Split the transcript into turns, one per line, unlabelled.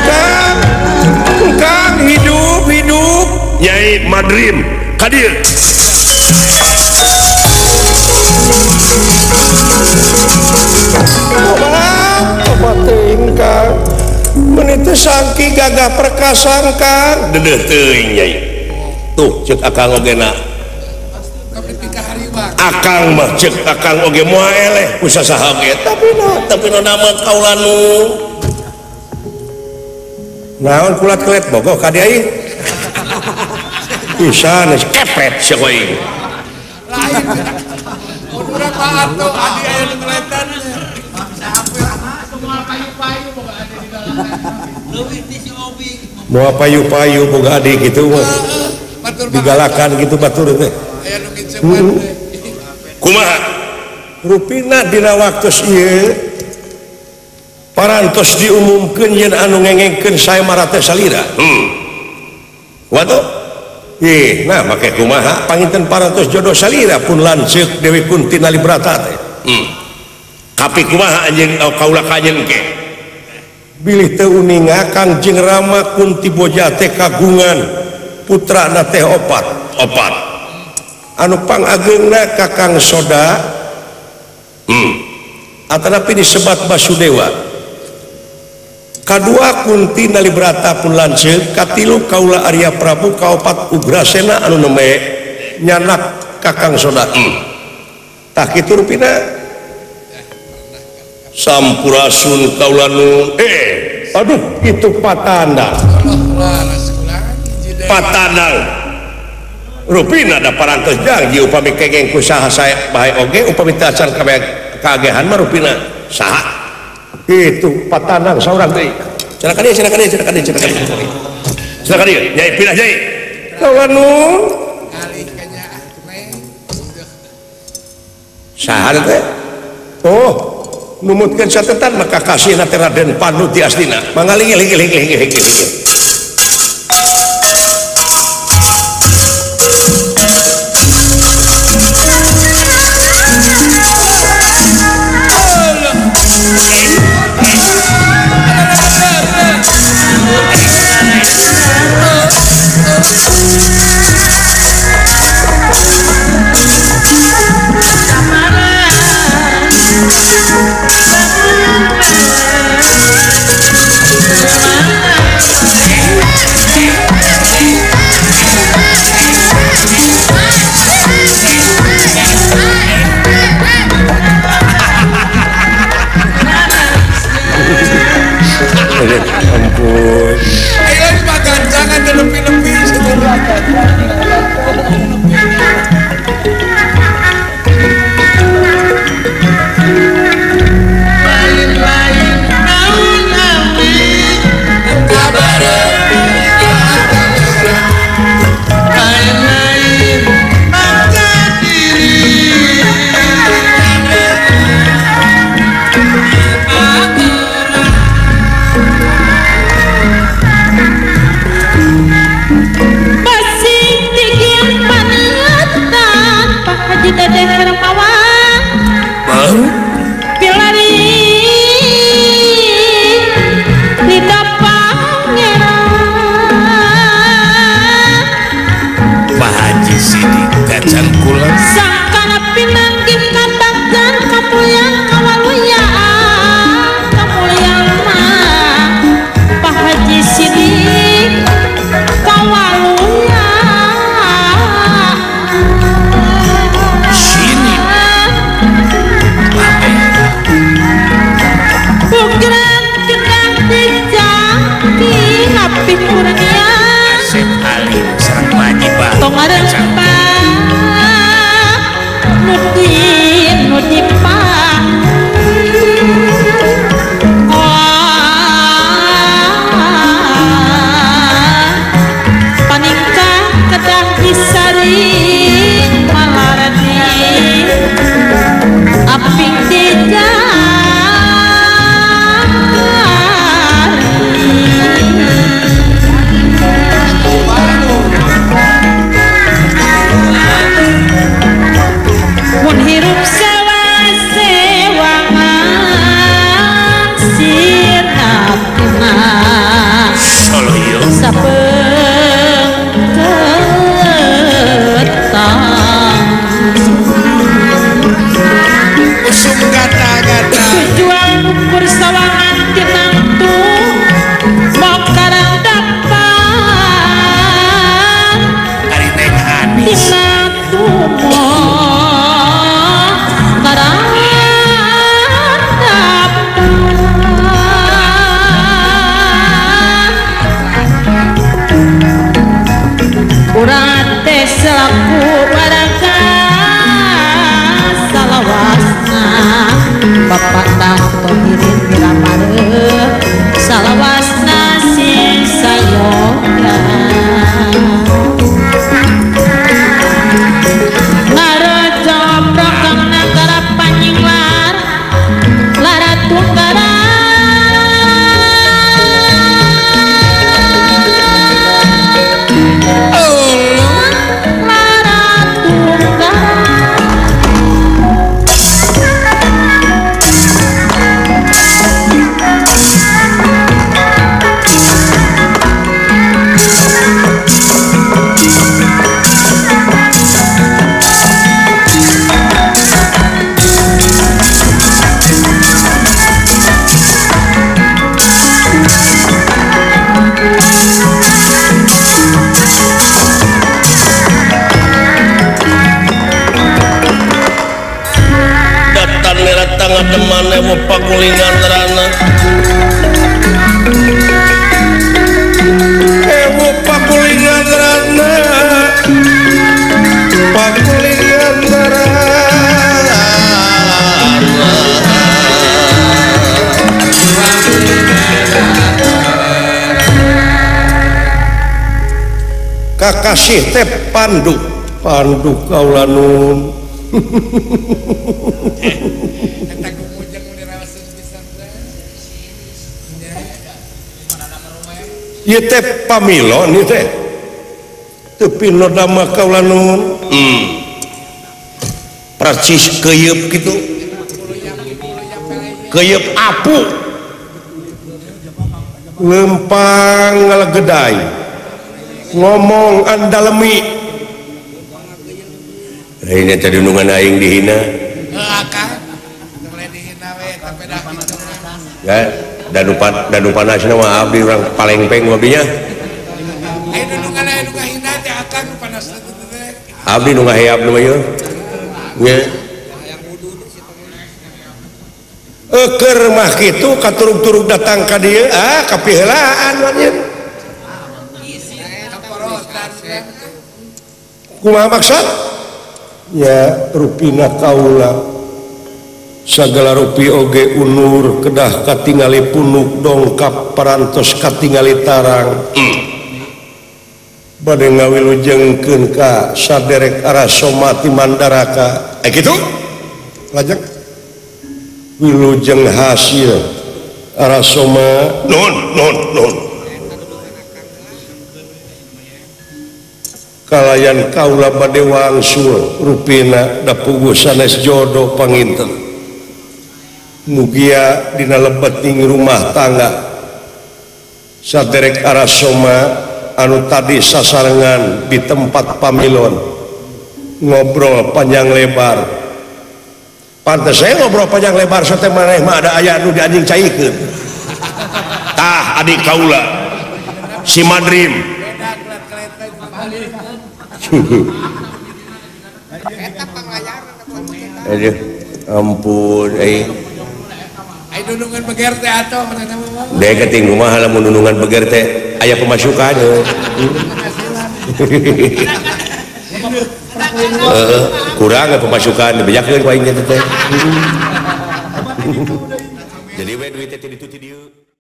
Kang, Kang hidup hidup Nyai Madrim kadir. Kang meni teu sangki gagah perkasa Kang dedeuh teuing Nyai. Tuh ceuk akang oge na. Akang mah ceuk akang oge moal eleh ku sasaha oge tapi nu nama kaula nu naon kulat kelet bogoh ka dieu aing. Pisan kepet sia aing.
Lain. Urang Pak Arto adi aya nu ngeletan.
Moal payu-payu boga adik gitu mah. Digalakan gitu batur teh. Kumaha? Rupina dina waktos ieu parantos diumumkeun yen anu ngengengkeun Saemara teh salira. Waduh. Ih, nah make kumaha panginten parantos jodoh salira pun lanceuk Dewi Kunti Nalibrata teh. Kapi kumaha anjeun kaula ka anjeun ke? Bilih teu uninga Kangjeng Rama Kunti Boja teh kagungan putrana teh opat. Opat. Anu pangageungna Kakang Soda. Atanapi disebat Basudewa. Kadua Kunti Nalibrata pun lanceuk, katilu kaula Arya Prabu, kaopat Ugrasena anu nembe nyanak Kakang Soda. Tah kitu rupina. Sampurasun kaula nu aduh itu patandang. Patandang. Rupina da parantos janji upami kengeng ku saha sae bae oge upami teu acan kagehan mah rupina saha. Itu patandang saurang deui. Cenah ka dieu, cenah ka dieu, cenah ka dieu, cenah ka dieu. Cenah ka dieu, Nyai pindah Nyai. Kaula nu saha teh? Oh, numutkeun catetan maka kasihna teh Raden Pandu ti Astina. Mangaling-ling-ling-ling-ling. Ampun.
Ayo makan jangan lebih-lebih.
ngademan ewo pakulingan rana ewo pakulingan rana pakulingan rana kakasih teh Pandu Pandu kaula nun ieu teh pamilon ieu teh teu pinoda mah kaula nun percis keuyeub kitu keuyeub apu lempang ngalegedai ngomong andalemi ini tadi nungan aing dihina ya danu panasna mah abdi urang palengpeng abdinya abdi nu ngaheap nu ieu nya keur mah kitu katurug-turug datang ka dieu ah kapiheulaan nya kumaha maksud ya rupina kaula sagala rupi oge unur kedah katingali punuk dongkap parantos katingali tarang bade ngawilujengkeun ka saderek Arasoma ti Mandaraka kitu lajeng wilujeng hasil Arasoma nun nun nun kalayan kaula bade wangsul rupina da puguh sanes jodoh panginten mugia dina lebeting rumah tangga saderek Arasoma anu tadi sasarengan di tempat pamilon ngobrol panjang lebar pantes saya ngobrol panjang lebar sote maneh mah ada aya nu di anjing caikeun tah adik kaula si Madrim aduh ampun eh
nunungan beger teh atuh
deh keting kumaha lamun nunungan beger teh aya pemasukan kurang pemasukan dibejakeun ku aing teh jadi we duit teh ditu ti dieu.